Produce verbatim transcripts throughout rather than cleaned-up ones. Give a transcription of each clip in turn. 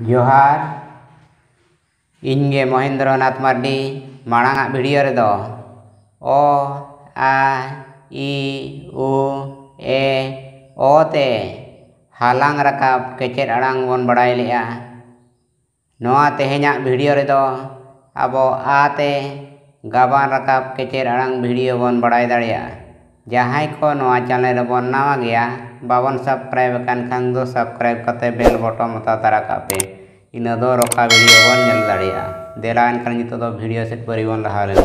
ᱡᱚᱦᱟᱨ, ᱤᱧ ᱜᱮ ᱢᱚᱦᱮᱱᱫᱨᱚ ᱱᱟᱛᱷ ᱢᱟᱨᱰᱤ᱾ ᱢᱟᱲᱟᱝ ᱟᱜ ᱵᱷᱤᱰᱤᱭᱳ ᱨᱮᱫᱚ ᱚ, ᱟ, ᱤ, ᱩ, ᱮ, ᱚ ᱛᱮ ᱦᱟᱞᱟᱝ ᱨᱟᱠᱟᱵ ᱠᱮᱪᱮᱫ ᱟᱲᱟᱝ ᱵᱚᱱ ᱵᱟᱲᱟᱭ ᱞᱮᱜᱼᱟ᱾ ᱱᱚᱣᱟ ᱛᱮᱦᱮᱧᱟᱜ ᱵᱷᱤᱰᱤᱭᱳ ᱨᱮᱫᱚ ᱟᱵᱚ ᱟ ᱛᱮ ᱜᱟᱵᱟᱱ ᱨᱟᱠᱟᱵ ᱠᱮᱪᱮᱫ ᱟᱲᱟᱝ ᱵᱷᱤᱰᱤᱭᱳ ᱵᱚᱱ ᱵᱟᱲᱟᱭ ᱫᱟᱲᱮᱭᱟᱜᱼᱟ᱾ ᱡᱟᱦᱟᱸᱭ ᱠᱚ ᱱᱚᱣᱟ ᱪᱮᱱᱮᱞ ᱨᱮᱵᱚᱱ ᱱᱟᱣᱟ ᱜᱮᱭᱟ, ᱵᱟᱵᱚᱱ ᱥᱟᱵᱥᱠᱨᱟᱭᱤᱵ ᱟᱠᱟᱱ ᱠᱷᱟᱱ ᱫᱚ ᱥᱟᱵᱥᱠᱨᱟᱭᱤᱵ ᱠᱟᱛᱮ ᱵᱮᱞ ᱵᱚᱴᱚᱢ ᱚᱛᱟ ᱛᱟᱨᱟ ᱠᱟᱜ ᱯᱮ, ᱤᱱᱟᱹ ᱫᱚ ᱨᱚᱠᱟ ᱵᱷᱤᱰᱤᱭᱳ ᱵᱚᱱ ᱧᱮᱞ ᱫᱟᱲᱮᱭᱟᱜᱼᱟ᱾ ᱫᱮᱞᱟ ᱮᱱᱠᱷᱟᱱ ᱱᱤᱛᱚᱜ ᱫᱚ ᱵᱷᱤᱰᱤᱭᱳ ᱥᱮᱫ ᱯᱟᱹᱨᱤ ᱵᱚᱱ ᱞᱟᱦᱟ ᱞᱮᱱ᱾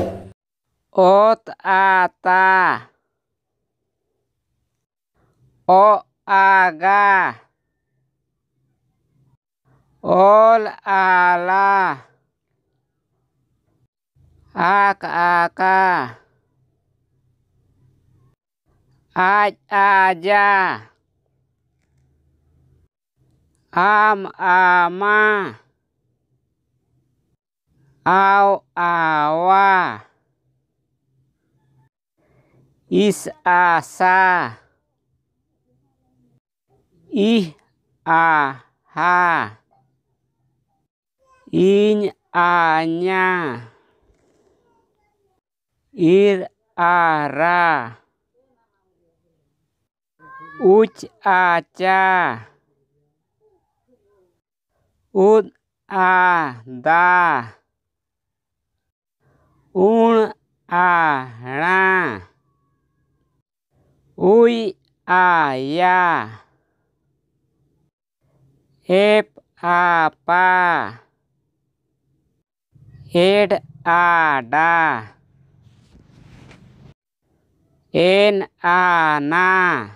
ᱚᱛ ᱟ ᱛᱟ, ᱚ ᱟ ᱜᱟ, ᱚᱞ ᱟ ᱞᱟ, ᱟᱠ ᱟ ᱠᱟ, ᱟᱡ ᱟ ᱡᱟ, ᱟᱢ ᱟ ᱢᱟ, ᱟᱣ ᱟ ᱣᱟ, ᱤᱥ ᱟ ᱥᱟ, ᱤᱦ ᱟ ᱦᱟ, ᱤᱧ ᱟ ᱧᱟ, ᱤᱨ ᱟ ᱨᱟ, ᱩᱪ ᱟ ᱪᱟ, ᱩᱫ ᱟ ᱫᱟ, ᱩᱬ ᱟ ᱬᱟ, ᱩᱭ ᱟ ᱭᱟ, ᱮᱯ ᱟ ᱯᱟ, ᱮᱰ ᱟ ᱰᱟ, ᱮᱱ ᱟ ᱱᱟ,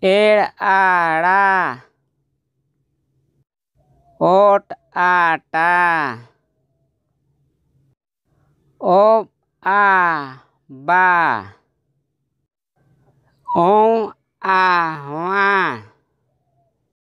ᱮᱲ ᱟ ᱲᱟ, ᱚᱴ ᱟ ᱴᱟ, ᱚᱵ ᱟ ᱵᱟ, ᱚᱸ ᱟ ᱦᱚᱸᱣᱟ,